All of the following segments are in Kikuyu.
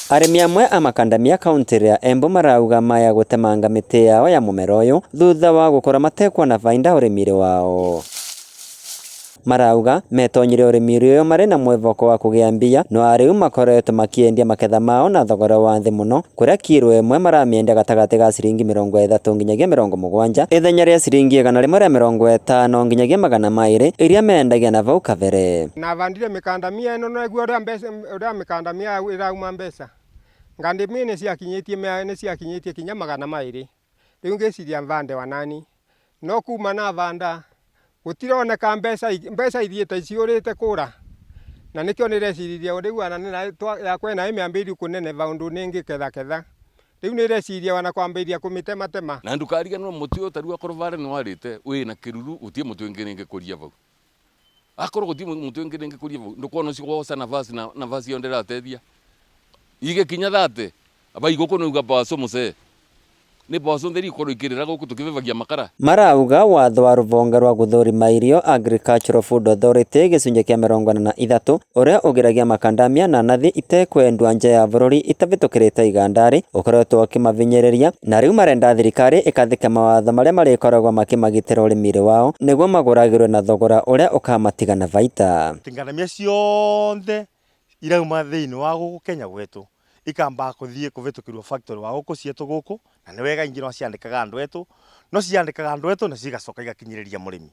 Arĩmi amwe a makandamia kauntĩ ya Embu marauga maya gũtemanga mĩtĩ yao ya mũmera ũyũ thutha wa gũkorwo matekuona bainda ũrĩmi-inĩ wao. Marauga metonyire ũrĩmi ũyũ marĩ na mwĩvoko wa kũgĩa mbia no arĩu makoretwo makĩendia maketha mao na thogora wa thĩ mũno kũrĩa kiro ĩmwe maramĩendia gatagatĩ ga ciringi 30 nginyagia 70 ithenya rĩa ciringi 150 nginyagia 200 iria mendagia na vau kabere. Navandire mikandamia ĩno naiguo ũrĩa mbeca ũrĩa mikandamia ĩrauma mbeca ngandamia nĩ ciakinyĩtie nĩ ciakinyĩtie kinya 200. Rĩu ngĩciria vande wanani no kuma na vanda gũtironeka mbeca mbeca ithiĩte ciũrĩte kũra na nĩkĩo nĩreciririe rĩu ona yakwa ĩna ĩmĩambĩrĩirie kũneneva ũndũ nĩngĩketha ketha rĩu nĩreciria ona kwambĩrĩria kũmĩtematema. Na ndukariganirwo muti uyu tariu akorwo varia ni warite wina kiruru gutie muti wingi ringikuria vau. Akorwo gutie muti wingi ringikuria vau ndukwona ucio woca nafasi na nafasi iyo ndiratethia. Igikinya 30 abai guku niuga mboco mucee ni mboco ntheri ikorwo ikirira guku tukivivagia makara. Marauga watho wa rũvonge rwa gũthũrima irio Agricultural Food Authority gĩcunjĩ kĩa 43 ũrĩa ũgiragia makandamia na nathi itekwendwa nja ya bũrũri itavĩtũkĩrĩte igandari ũkoretwo ũkĩmavinyĩrĩria na rĩu marenda thirikari ĩkathĩka mawatho marĩa marĩkoragwo makĩmagitĩra ũrĩmi wao nĩguo magũragĩrwe na thogora ũrĩa ũkamatiga na baita. Ngandamia cionthe irauma thĩinĩ wa gũkũ Kenya gwetu ikamba kuthie kuvitukirwo factory wa guku cietu guku na ni wega ingi no ciandikaga andu etu no ciandikaga andu etu na cigacoka igakinyiriria murimi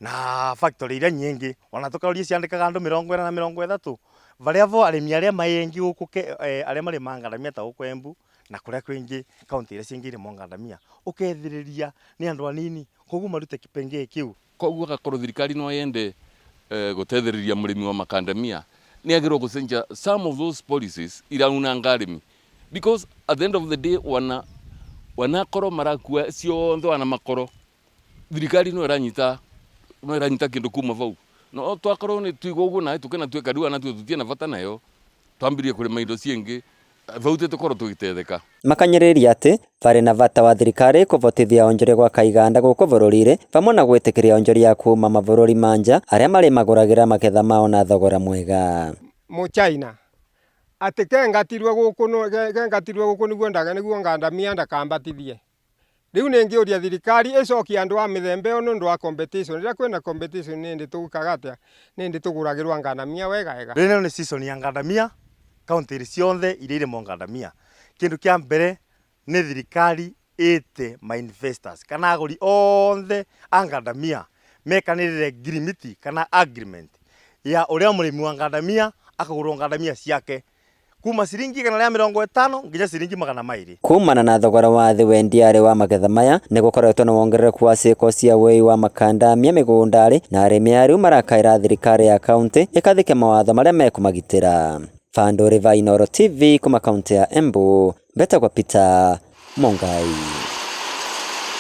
na factory iria nyingi ona tukaroria ciandikaga andu 40 na 30 varia vo arimi aria mai guku aria marimaga ngandamia ta guku Embu na kuria kwingi kaunti iria cingi irimwo ngandamia ukethiriria ni andu anini koguo marute kipengee kiu. Koguo agakorwo thirikari no yende gutetheriria murimi wa makandamia ni agirwo gucenjia some of those policies iraunanga arimi, because at the end of the day wana wanakorwo marakua cionthe wana makoro thirikari no iranyita kindu kuma vau no twakorwo ni twigwo uguo nawe tukena tweka riu ana tutie na bata nayo twambirie kurima indo ciingi vau tukorwo tugitetheka. Makanyĩrĩria atĩ varĩ na vata wa thirikari kũvotithia onjoria gwaka iganda gũkũ bũrũri-inĩ vamwe na gwĩtĩkĩria onjoria kuma mabũrũri ma nja arĩa marĩmagũragĩra maketha mao na thogora mwega. Mũchina atĩ kengatirwe gũkũ kengatirwe gũkũ nĩguo ndaga nĩguo ngandamia ndakambatithie. Rĩu nĩngĩũria thirikari ĩcokie andũ a mĩthemba ĩyo nĩ ũndũ wa competition. Rĩrĩa kwĩna competition nĩndĩ tũgĩkaga atĩa nĩndĩ tũgũragĩrwo ngandamia wega wega. Rĩrĩ nĩ season ya ngandamia kaunti cionthe iria irĩmwo ngandamia kindu kia mbere nĩ thirikari ĩte ma investors kana agũri othe a ngandamia mekanĩrĩre ngirimiti kana agreement ya ũrĩa mũrĩmi wa ngandamia akagũrwo ngandamia ciake kuma ciringi 150 nginya ciringi 200. Kumana na thogora wa thĩ wendiarĩ wa magetha maya nĩ gũkoretwo na wongerereku wa ciĩko cia wĩi wa makandamia mĩgũndarĩ na arĩmi a rĩu marakaĩra thirikari ya kaunti ĩkathĩke mawatho marĩa mekũmagitĩra. Bandũ Riva, Inooro TV kuma kaunti ya Embu, mbetagwo Peter Mongai.